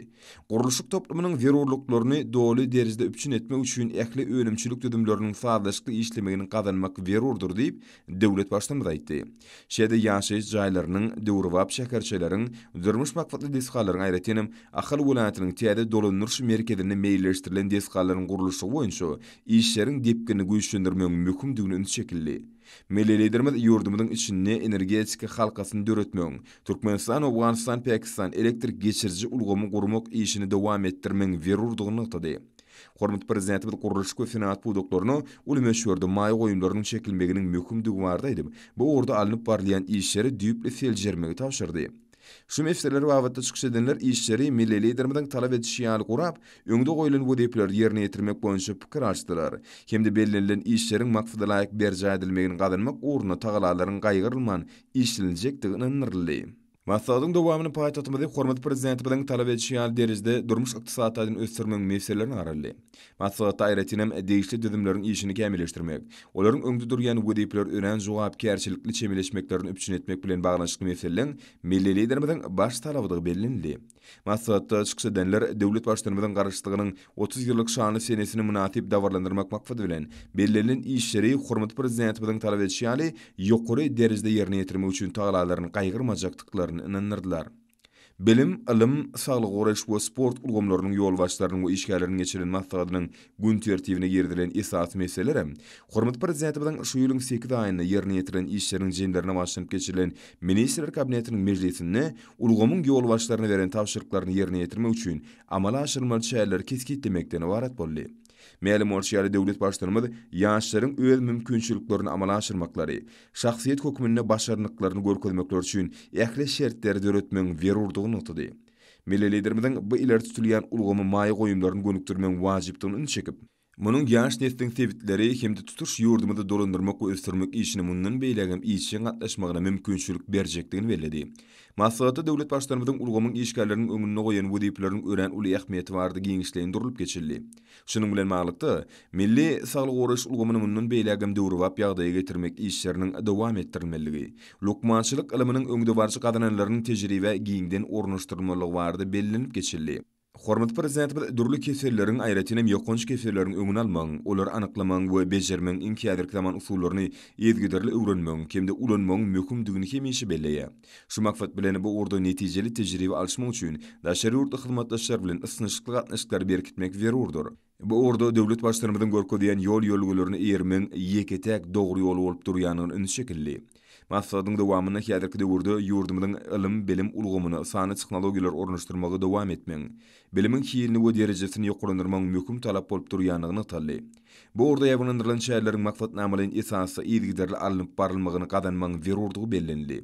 Speaker 1: Gurluşyk toplumynyň zerurlyklaryny doly derejede üpjün etmek üçin ähli önümçilik düzümleriniň sazlaşykly işlemegini gazanmak zerurdyr diýip, döwlet Baştutanymyz aýtdy. Şeýle-de ýaşaýyş jaýlarynyň, döwrebap şäherçeleriň, durmuş maksatly desgalaryň, aýratyn hem, Ahal welaýatynyň täze dolandyryş merkezinde meýilleşdirilen desgalaryň gurluşygy boýunça işleriň depginini güýçlendirmegiň möhümdigine üns çekildi. Milli Liderimiz ýurdumyzyň içinde energetika halkasyny döretmegiň, Türkmenistan, Owganystan, Pakistan elektrik geçiriji ulgamy gurmak işini dowam etdirmegiň zerurdygyny nygtady. Hormatly Prezidentimiz gurluşyk we senagat pudaklaryna uly möçberde maýa goýumlarynyň çekilmeginiň möhümdigi barada aýdyp, bu ugurda alnyp barylýan işleri düýpli seljermegi tabşyrdy. Şu meseleler babatda çykyş edenler işleri milli Liderimiziň talap edişi ýaly gurap, öňde goýlan wezipeleri ýerine ýetirmek boýunça pikir alyşdylar hem-de bellenilen işleriň maksadalaýyk berjaý edilmegini gazanmak ugrunda tagalalaryň gaýgyrylman işleniljekdigi ynandyryldy. Maslahatyň dowamynda paýtagtymyzy hormatly Prezidentimiziň talap edişi ýaly derejede durmuş-ykdysady taýdan ösdürmegiň meselelerine garaldy. Maslahatda aýratyn hem degişli düzümleriň işini kämilleşdirmek, olaryň öňde durýan wezipelere örän jogapkärçilikli çemeleşmeklerini üpjün etmek bilen baglanyşykly meseleleň milli Liderimiziň baş talabydygy bellenildi. Maslahatda çykyş edenler döwlet Baştutanymyzyň Garaşsyzlygynyň 30 ýyllyk şanly senesini mynasyp dabaralandyrmak maksady bilen, bellenilen işleri hormatly Prezidentimiziň talap edişi ýaly ýokary derejede ýerine ýetirmek üçin tagalalaryny gaýgyrmajakdyklaryny ynandyrdylar. Bilim, ylym, saglygy goraýyş we sport ulgamlarynyň ýolbaşçylarynyň we işgärleriniň geçiren maslahatynyň gün tertibine girizilen esasy meseleler hormatly Prezidentimiziň şu ýylyň sekiz aýynda ýerine ýetiren işleriniň jemlerine bagyşlanyp geçirilen Ministrler Kabinetiniň mejlisinde ulgamyň ýolbaşçylaryna beren tabşyryklaryny ýerine ýetirmek üçin amala aşyrylmaly çäreleri kesgitlemekden ybarat boldy. Mälim bolşy ýaly, döwlet Baştutanymyz ýaşlaryň öz mümkinçiliklerini amala aşyrmaklary, şahsyýet hökmünde başarnyklaryny görkezmekleri üçin ähli şertleri döretmegiň zerurdygyny nygtady. Milli Liderimiziň bu ileri tutulýan ulgama maýa goýumlaryny gönükdirmegiň wajypdygyna ünsi çekip, munuň ýaş nesliň sebitleri hem-de tutuş ýurdumyzy dolandyrmak we ösdürmek işine mundan beýlägem işjeň gatnaşmagyna mümkinçilik berjekdigini belledi. Maslahatda döwlet Baştutanymyzyň ulgamyň işgärleriniň öňünde goýan wezipeleriniň örän uly ähmiýeti barada giňişleýin durlup geçildi. Şunuň bilen baglylykda, milli saglygy goraýyş ulgamyny mundan beýlägem döwrebap ýagdaýa getirmek işleriniň dowam etdirilmelidigi, lukmançylyk ylmynyň öňdebaryjy gazananlarynyň tejribä giňden ornaşdyrylmalydygy barada bellenilip geçildi. Hormatly Prezidentimiz dürli keselleriň, aýratyn hem ýokanç keselleriň öňüni almagyň, olary anyklamagyň we bejermegiň iň häzirki zaman usullaryny yzygiderli öwrenmegiň hem-de ulanmagyň möhümdigini hemişe belleýär. Şu maksat bilen, bu ugurda netijeli tejribe alyşmak üçin daşary ýurtly hyzmatdaşlar bilen ysnyşykly gatnaşyklary berkitmek zerurdyr. Bu ugurda döwlet Baştutanymyzyň görkezýän ýol-ýörelgelerine eýermegiň ýeke-täk dogry ýoly bolup durýandygyna üns çekildi. Maslahatyň dowamynda häzirki döwürde ýurdumyzyň ylym-bilim ulgamyna sanly tehnologiýalary ornaşdyrmagy dowam etmegiň, bilimiň hilini we derejesini ýokarlandyrmagyň möhüm talap bolup durýandygy nygtaldy. Bu ugurda ýaýbaňlandyrylan çäreleriň maksatnamalaýyn esasda yzygiderli alnyp barylmagyny gazanmagyň zerurdygy bellenildi.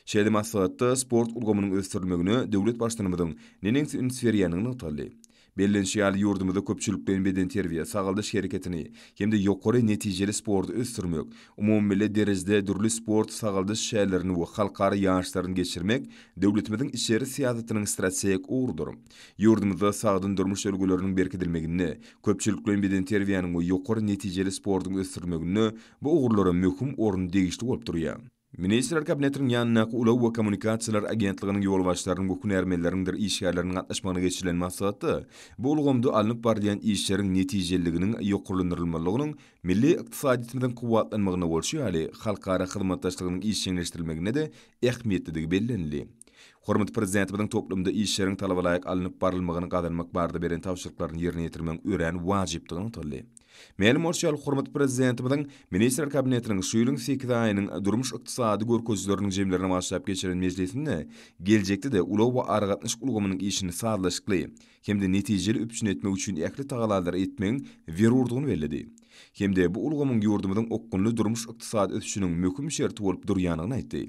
Speaker 1: Şeýle maslahatda sport ulgamynyň ösdürilmegine döwlet Baştutanymyzyň neneňsi üns berýändigi nygtaldy. Bellenişi ýaly, ýurdumyzda köpçülikleýin bedenterbiýe, sagaldyş hereketini hem-de ýokary netijeli sporty ösdürmek, umumymilli derejede dürli sport, sagaldyş çärelerini we halkara ýaryşlaryny geçirmek döwletimiziň içeri syýasatynyň strategik ugrudyr. Ýurdumyzda sagdyn durmuş ýörelgeleriniň berkidilmeginde, köpçülikleýin bedenterbiýäniň we ýokary netijeli sportuň ösdürilmeginde bu ugurlara möhüm orun degişli bolup durýar. Ministrler Kabinetiniň ýanyndaky Ulag we kommunikasiýalar agentliginiň ýolbaşçylarynyň we hünärmenleriniňdir işgärleriniň gatnaşmagynda geçirilen maslahatda bu ulgamda alnyp barylýan işleriň netijeliliginiň ýokarlandyrylmalygynyň milli ykdysadyýetimiziň kuwwatlanmagynda bolşy ýaly, halkara hyzmatdaşlygynyň işjeňleşdirilmeginde-de ähmiýetlidigi bellenildi. Hormatly Prezidentimiziň toplumda işleriň talabalaýyk alnyp barylmagyny gazanmak barada beren tabşyryklaryny ýerine ýetirmegiň örän wajypdygy nygtaldy. Mälim bolşy ýaly, hormatly Prezidentimiziň Ministrler Kabinetiniň şu ýylyň sekiz aýynyň durmuş-ykdysady görkezijileriniň jemlerine bagyşlap geçiren mejlisinde geljekde-de ulag we aragatnaşyk ulgamynyň işini sazlaşykly hem-de netijeli üpjün etmek üçin ähli tagallalary etmegiň zerurdygyny belledi hem-de bu ulgamyň ýurdumyzyň okgunly durmuş-ykdysady ösüşiniň möhüm şerti bolup durýandygyny aýtdy.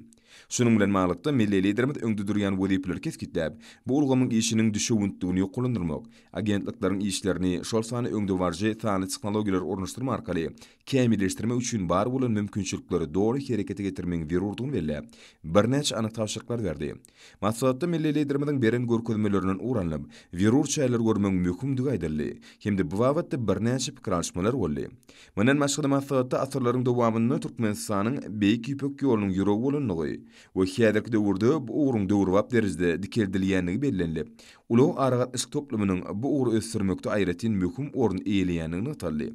Speaker 1: Şunuň bilen baglylykda, milli Liderimiz öňde durýan wezipeleri kesgitläp, bu ulgamyň işiniň düşewüntligini ýokarlandyrmak, agentlikleriň işlerini, şol sanda öňdebaryjy sanly tehnologiýalary ornaşdyrmak arkaly kämilleşdirmek üçin bar bolan mümkinçilikleri doly herekete getirmegiň zerurdygyny belläp, birnäçe anyk tabşyryklary berdi. Maslahatda milli Liderimiziň beren görkezmelerinden ugur alnyp, zerur çäreleri görmegiň möhümdigi aýdyldy hem-de bu babatda birnäçe pikir alyşmalar boldy. Mundan başga-da maslahatda asyrlaryň dowamynda Türkmenistanyň Beýik Ýüpek ýolunyň ýüregi bolandygy we häzirki döwürde bu ugruň döwrebap derejede dikeldilýändigi bellenilip, ulag-aragatnaşyk toplumynyň bu ugry ösdürmekde aýratyn möhüm orun eýeleýändigi nygtaldy.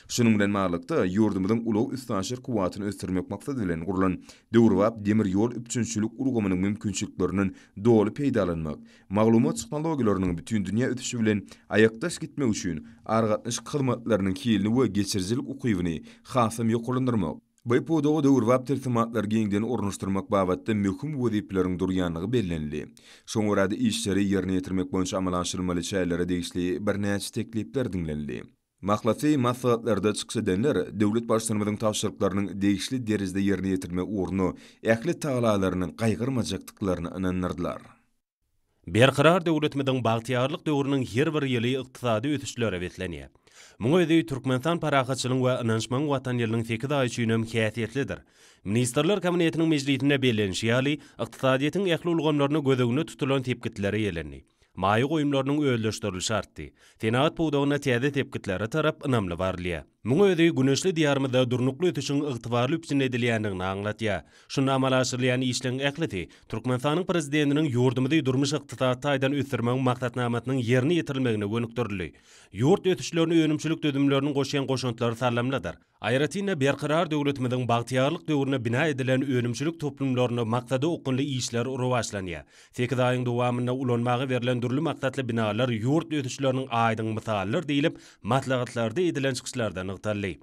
Speaker 1: Şunuň bilen baglylykda, ýurdumyzyň ulag-üstaşyr kuwwatyny ösdürmek maksady bilen gurlan döwrebap demir ýol üpjünçilik ulgamynyň mümkinçiliklerinden doly peýdalanmak, maglumat tehnologiýalarynyň bütindünýä ösüşi bilen aýakdaş gitmek üçin aragatnaşyk hyzmatlarynyň hilini we geçirijilik ukybyny hasam ýokarlandyrmak, bu pudaga döwrebap tilsimatlary giňden ornaşdyrmak babatda möhüm wezipeleriň durýandygy bellenildi. Şoňa görä-de, işleri ýerine ýetirmek boýunça amala aşyrylmaly çärelere degişli birnäçe teklipler diňlenildi. Mahlasy, maslahatlarda çykyş edenler döwlet Baştutanymyzyň tabşyryklarynyň degişli derejede ýerine ýetirilmegi ugrunda ähli tagalalaryny gaýgyrmajakdyklaryna ynandyrdylar.
Speaker 3: Berkarar döwletimiziň bagtyýarlyk döwrüniň her bir ýyly ykdysady ösüşlere beslenýär. Muň özi Türkmenistan parahatçylygyň we ynanyşmagyň Watany ýylynyň sekiz aýy üçinem häsiýetlidir. Ministrler Kabinetiniň mejlisinde bellenişi ýaly, ykdysadyýetiň ähli ulgamlarynda göz öňünde tutulan sepgitlere ýelendi. Maýa goýumlarynyň özleşdirilişi artdy. Senagat pudagynda täze sepgitlere tarap ynamly barylýar. Muň özi güneşli Diýarymyzda durnukly ösüşiň ygtybarly üpjün edilýändigini aňladýar. Şunda amala aşyrylýan işleň ählisi Türkmenistanyň Prezidentiniň ýurdumyzy durmuş-ykdysady taýdan ösdürmegiň maksatnamasynyň ýerine ýetirilmegine gönükdirildi. Ýurt ösüşlerine önümçilik düzümleriniň goşýan goşantlary saldamlydyr. Aýratyn-da, Berkarar döwletimiziň bagtyýarlyk döwründe bina edilen önümçilik toplumlarynda maksada okgunly işler rowaçlanýar. Sekiz aýyň dowamynda ulanmaga berlen dürli maksatly binalar ýurt ösüşleriniň aýdyň mysalydyr diýlip, maslahatlarda edilen çykyşlarda nygtaldy.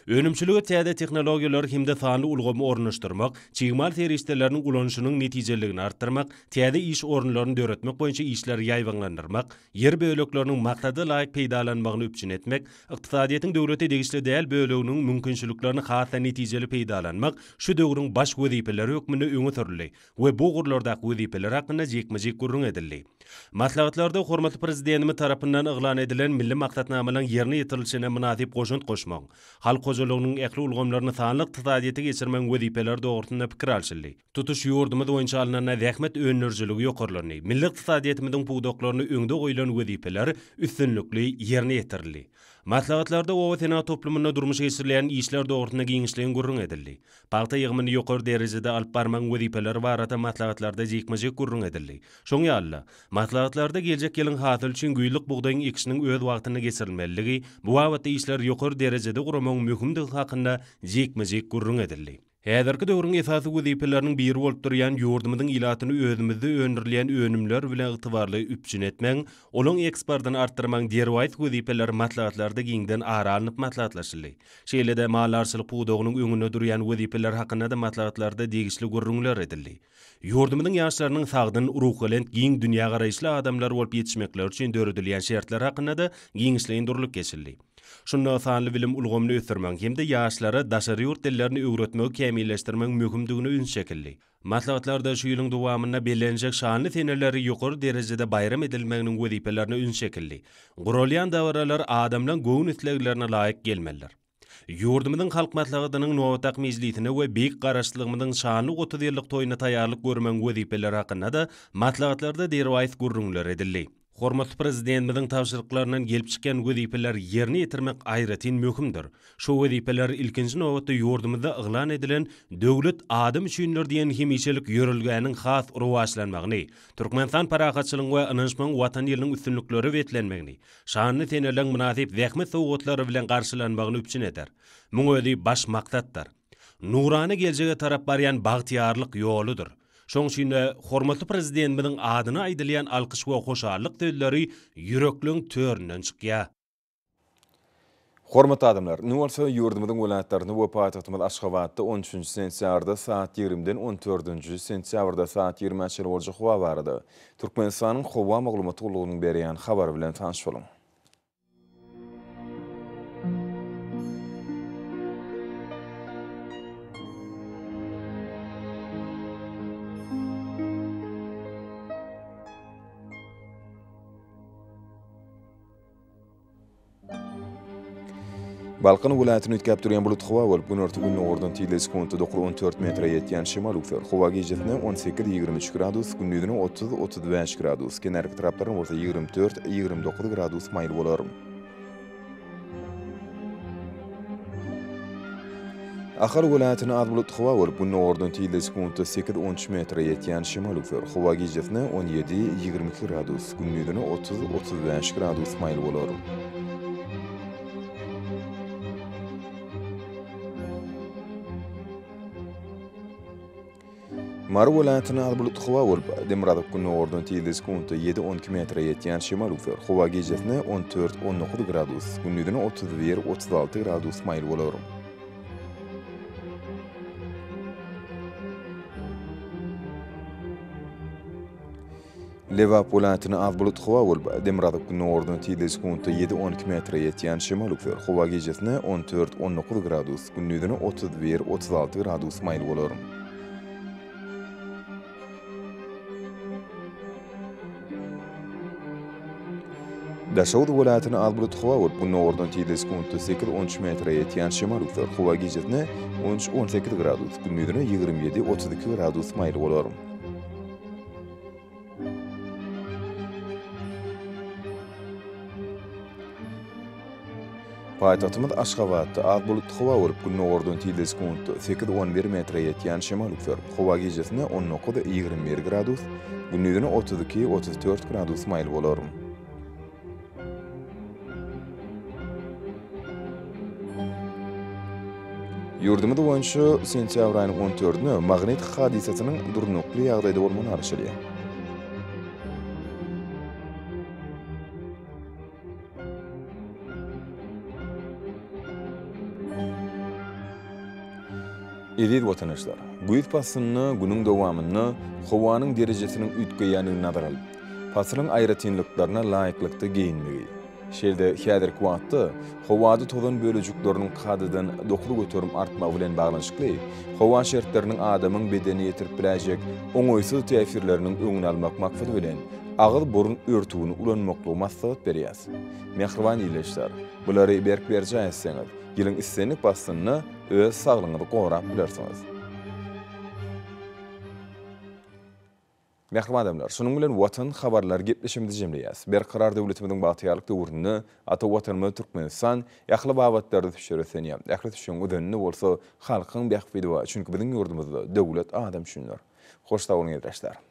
Speaker 3: Önümçilige täze tehnologiýalary hem-de sanly ulgamy ornaşdyrmak, çig mal serişdeleriniň ulanyşynyň netijeliligini artdyrmak, täze iş orunlaryny döretmek boýunça işleri ýaýbaňlandyrmak, ýer bölekleriniň maksada laýyk peýdalanmagyny üpjün etmek, ykdysadyýetiň döwlete degişli däl böleginiň mümkinçiliklerini has-da netijeli peýdalanmak şu döwrüň baş wezipeleri hökmünde öňe sürüldi we bu ugurlardaky wezipeler hakynda jikme-jik gürrüň edildi. Maslahatlarda hormatly Prezidentimiz tarapyndan yglan edilen milli maksatnamalaryň ýerine ýetirilişine mynasyp goşant goşmagyň, halk hojalygynyň ähli ulgamlaryny sanly ykdysadyýete geçirmegiň wezipeleri dogrusynda pikir alşyldy. Tutuş ýurdumyz boýunça alnanda zähmet öndürijiligi ýokarlandy, milli ykdysadyýetimiziň pudaklarynda öňde goýlan wezipeler üstünlikli ýerine ýetirildi. Maslahatlarda oba senagat toplumynda durmuşa geçirilýän işler dogrusynda giňişleýin gürrüň edildi. Pagta ýygymyny ýokary derejede alyp barmagyň wezipeleri barada maslahatlarda jikme-jik gürrüň edildi. Şoň ýaly-da, maslahatlarda geljek ýylyň hasyly üçin güýzlük bugdaýyň ekişiniň öz wagtynda geçirilmelidigi, bu babatda işleri ýokary derejede guramagyň möhümdigi hakynda jikme-jik gürrüň edildi. Häzirki döwrüň esasy wezipeleriniň biri bolup durýan ýurdumyzyň ilatyny özümizde öndürilýän önümler bilen ygtybarly üpjün etmegiň, olaň eksportyny artdyrmagyň derwaýys wezipeleri maslahatlarda giňden ara alnyp maslahatlaşyldy. Şeýle-de maldarçylyk pudagynyň öňünde durýan wezipeler hakynda-da maslahatlarda degişli gürrüňler edildi. Ýurdumyzyň ýaşlarynyň sagdyn, ruhubelent, giň dünýägaraýyşly adamlar bolup ýetişmekleri üçin döredilýän şertler hakynda-da giňişleýin durlup geçildi. Şunda sanly bilim ulgamyny ösdürmegiň hem-de ýaşlara daşary ýurt dillerini öwretmegi kämilleşdirmegiň möhümdigine üns çekildi. Maslahatlarda şu ýylyň dowamynda bellenjek şanly seneleri ýokary derejede baýram edilmeginiň wezipelerine üns çekildi. Guralýan dabaralar adamlaň göwün isleglerine laýyk gelmelidir. Ýurdumyzyň Halk Maslahatynyň nobatdaky mejlisine we Beýik Garaşsyzlygymyzyň şanly 30 ýyllyk toýuna taýýarlyk görmegiň wezipeleri hakynda-da maslahatlarda derwaýys gürrüňler edildi. Hormatly Prezidentimiziň tabşyryklaryndan gelip çykýan wezipeleri ýerine ýetirmek aýratyn möhümdir. Şu wezipeler ilkinji nobatda ýurdumyzda yglan edilen Döwlet adam üçindir diýen hemişelik ýörelgäniň has rowaçlanmagyny, Türkmenistan parahatçylygyň we ynanyşmagyň Watany ýylynyň üstünliklere beslenmegini, şanly seneleriň mynasyp zähmet sowgatlary bilen garşylanmagyny üpjün eder. Muň özi baş maksatdyr. Nurana geljege tarap barýan bagtyýarlyk ýoludyr. Şonuň üçin-de, hormatly Prezidentimiziň adyna aýdylýan alkyş we hoşallyk sözleri ýürekleň töründen çykýar.
Speaker 1: Hormatly adamlar, indi bolsa ýurdumyzyň welaýatlarynda we paýtagtymyz Aşgabatda on üçünji sentýabrda saat ýigrimiden on dördünji sentýabrda saat ýigrimä çenli boljak howa barada Türkmenistanyň Howa maglumat gullugynyň berýän habary bilen tanyş boluň. Balkan welaýatynda üýtgäp durýan bulut howa bolup, günorta-gündogardan tizligi sekuntda 9-14 metre ýetýän şemal üwser. Howa gijesine 18-23 gradus, gündizine 30-35 gradus, kenarki etraplarynda bolsa 24-29 gradus maýyl bolar. Ahal welaýatynda az bulutly howa bolup, gündogardan tizligi sekuntda sekiz-on üç metre ýetýän şemal üwser. Howa gijesine on ýedi, 22 gradus, gündizine 30, 35 gradus maýyl bolar. Mary welaýatynda az bulutly howa bolup, demirgazyk-gündogardan tizligi sekuntda ýedi-on iki metre ýetýän şemal üwser. Howa gijesine on dört-on dokuz gradus, gündizine 31, 36 gradus maýyl bolar. Lebap welaýatynda az bulutly howa bolup, demirgazyk-gündogardan tizligi sekuntda ýedi-on iki metre ýetýän şemal üwser. Howa gijesine on dört-on dokuz gradus, gündizine 31, 36 gradus maýyl bolar. Daşoguz welaýatynda az bulutly howa bolup, gündogardan tizligi sekuntda sekiz-on üç metre ýetýän şemal üwser. Howa gijesine on üç-on sekiz gradus, gündizine 27, 32 gradus maýyl bolar. Paýtagtymyz Aşgabatda az bulutly howa bolup, gündogardan tizligi sekuntda sekiz-on bir metre ýetýän şemal üwser. Howa gijesine on dokuz, 21 gradus, gündizine 32, 34 gradus maýyl bolar. Ýurdumyz boýunça sentýabr aýynyň on dördüne magnit hadysasynyň durnukly ýagdaýda bolmagyna garaşylýar. Eziz watandaşlar, güýz paslynda günüň dowamynda howanyň derejesiniň üýtgeýändigini nazara alyp, pasylyň aýratynlyklaryna laýyklykda geýinmegi, şeýle-de häzirki wagtda howada tozan bölejikleriniň kadadan 9% artmagy bilen baglanyşykly howa şertleriniň adamyň bedenine ýetirip biläýjek oňaýsyz täsirleriniň öňüni almak maksady bilen agyz-burun örtügini ulanmaklygy maslahat berýäs. Mähriban ildeşler, bulary berk berjaý etseňiz, ýylyň islendik paslynda öz saglygyňyzy gorap bilersiňiz. Mähriban adamlar, şunuň bilen Watan habarlary gepleşigimizi jemleýäs. Berkarar döwletimiziň bagtyýarlyk döwründe ata Watanymyz Türkmenistan ähli babatlarda ösüşlere ösenýär. Ähli ösüşiň özeninde bolsa halkyň bähbidi bar. Çünki biziň ýurdumyzda döwlet adam üçindir. Hoş sag boluň ildeşler.